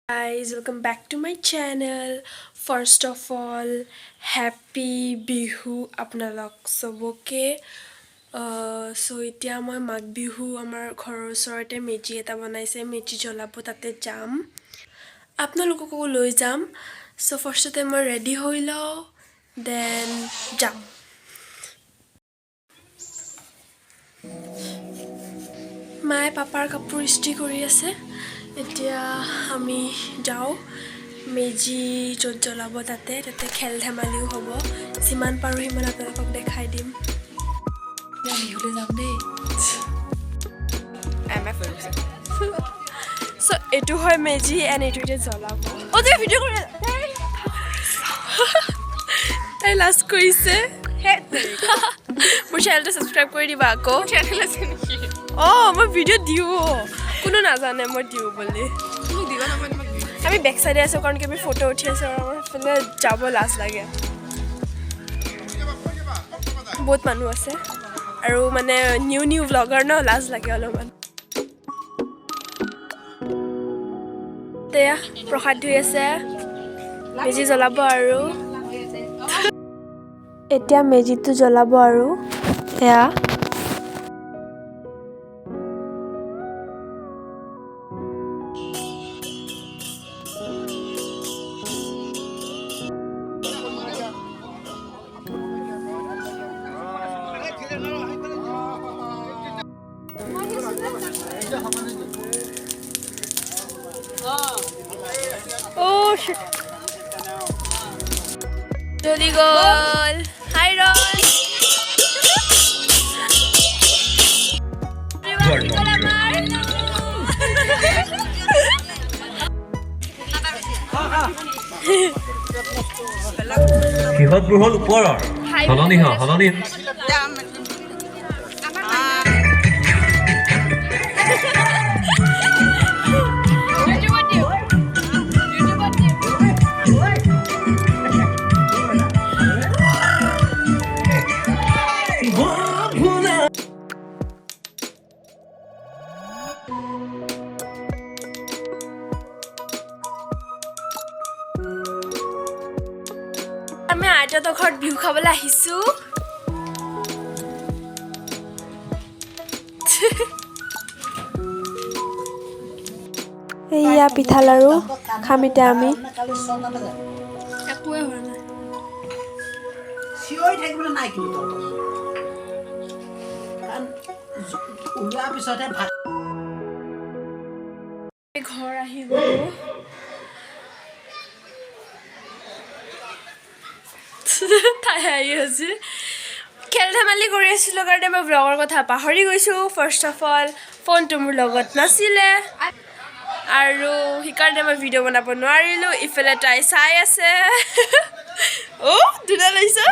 Guys, welcome back to my channel. First of all, happy Bihu আপোনালোক চবকে। চ' এতিয়া মই মাঘ বিহু, আমাৰ ঘৰৰ ওচৰতে মেজি এটা বনাইছে, মেজি জ্বলাব, তাতে যাম, আপোনালোককো লৈ যাম। চ' ফাৰ্ষ্টতে মই ৰেডি হৈ লওঁ, then যাম। মায়ে পাপাৰ কাপোৰ ইস্ত্ৰি কৰি আছে। এতিয়া আমি যাওঁ মেজি য'ত জ্বলাব তাতে। তাতে খেল ধেমালিও হ'ব, যিমান পাৰোঁ সিমান আপোনালোকক দেখাই দিম। বিহুলৈ যাম দেই। এম এফ হৈ গৈছে। চ' এইটো হয় মেজি এণ্ড এইটো এতিয়া জ্বলাব। অ', তই ভিডিঅ' কৰি, তাই লাজ কৰিছে। মোৰ চেনেলটো ছাবস্ক্ৰাইব কৰি দিবা আকৌ। চেনেল আছে নেকি? অঁ, মই ভিডিঅ' দিওঁ, কোনো নাজানে মই দিওঁ বুলি। মোক দিবা নহয়, তোমাক দিম। আমি বেক চাইডে আছোঁ, কাৰণ কি আমি ফটো উঠি আছোঁ আৰু আমাৰ সেইফালে যাব লাজ লাগে। বহুত মানুহ আছে আৰু মানে নিউ নিউ ভ্লগাৰ ন, লাজ লাগে অলপমান। এয়া প্ৰসাদ ধুই আছে, মেজি জ্বলাব আৰু এতিয়া মেজিটো জ্বলাব আৰু এয়া। Oh shit. জ্বলি গ'ল। হাই ৰন, কি গ'ল আমাৰ? সিহঁতবোৰ হ'ল ওপৰৰ, সলনি হ, সলনি। ইউটিউবত দিওঁ, ইউটিউবত দিওঁ। আমি আইতাহঁতৰ ঘৰত বিহু খাবলৈ আহিছোঁ। এয়া পিঠা লাৰু খাম এতিয়া আমি। একোৱে হোৱা নাই। চিঞৰি থাকিবলৈ নাই কিন্তু তহঁতৰ, কাৰণ ওলোৱাৰ পিছতহে ভাত। ঘৰ আহি গ'লো। তাই আহি আছে। খেল ধেমালি কৰি আছিলোঁ কাৰণে মই ব্লগৰ কথা পাহৰি গৈছোঁ। ফাৰ্ষ্ট অফ অল, ফোনটো মোৰ লগত নাছিলে আৰু সেইকাৰণে মই ভিডিঅ' বনাব নোৱাৰিলোঁ। ইফালে তাই চাই আছে। অ', ধুনীয়া লাগিছে।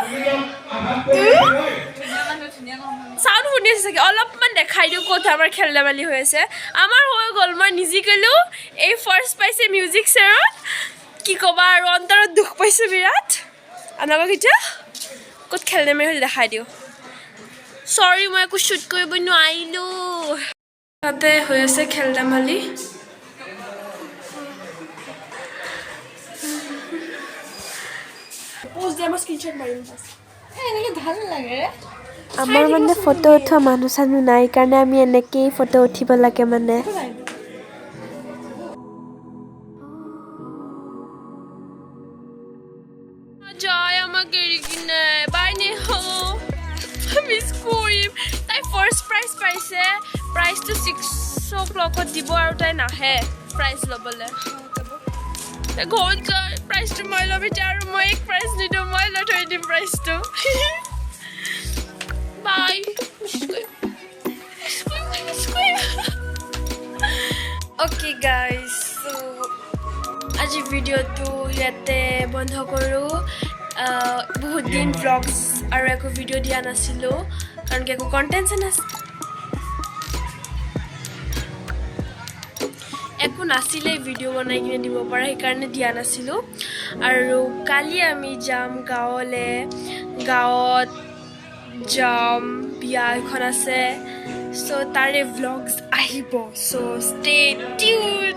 চাউণ্ড শুনি আছে চাগে। অলপমান দেখাই দিওঁ ক'ত আমাৰ খেল ধেমালি হৈ আছে। আমাৰ হৈ গ'ল, মই নিজিকিলোঁ। এই ফাৰ্ষ্ট পাইছে মিউজিক চেয়াৰত। কি ক'বা আৰু, অন্তৰত দুখ পাইছোঁ বিৰাট। আপোনালোকক এতিয়া ক'ত খেল ধেমালি হৈছে দেখাই দিওঁ। চৰি, মই একো শ্বুট কৰিব নোৱাৰিলোঁ। তাতে হৈ আছে খেল ধেমালি। প'জ দিয়া, মই স্ক্ৰীনশ্বট মাৰিম বাছ। এনেকে ভাল নালাগে। আমাৰ মানে ফটো উঠোৱা মানুহ চানুহ নাই কাৰণে আমি এনেকেই ফটো উঠিব লাগে মানে। যায় আমাক এৰি কিনে। বাই নেহ, মিছ কৰিম। তাই ফাৰ্ষ্ট প্ৰাইজ পাইছে। প্ৰাইজটো 6 অ' ক্লকত দিব আৰু তাই নাহে প্ৰাইজ ল'বলৈ। তাই ঘৰত যায়। প্ৰাইজটো মই ল'ম এতিয়া আৰু মই এক প্ৰাইজ নিদিওঁ, মই লৈ থৈ দিম প্ৰাইজটো। বাই, মিছ কৰিম, মিছ কৰিম, মিছ কৰিম। অ'কে গাইজ, চ' আজি ভিডিঅ'টো ইয়াতে বন্ধ কৰোঁ। বহুত দিন ভ্লগছ আৰু একো ভিডিঅ' দিয়া নাছিলোঁ, কাৰণ কি একো কণ্টেণ্টছে নাছিল, একো নাছিলে ভিডিঅ' বনাই কিনে দিব পৰা, সেইকাৰণে দিয়া নাছিলোঁ। আৰু কালি আমি যাম গাঁৱলৈ, গাঁৱত যাম, বিয়া এখন আছে। চ' তাৰে ভ্লগছ আহিব, চ' ষ্টে টিউন।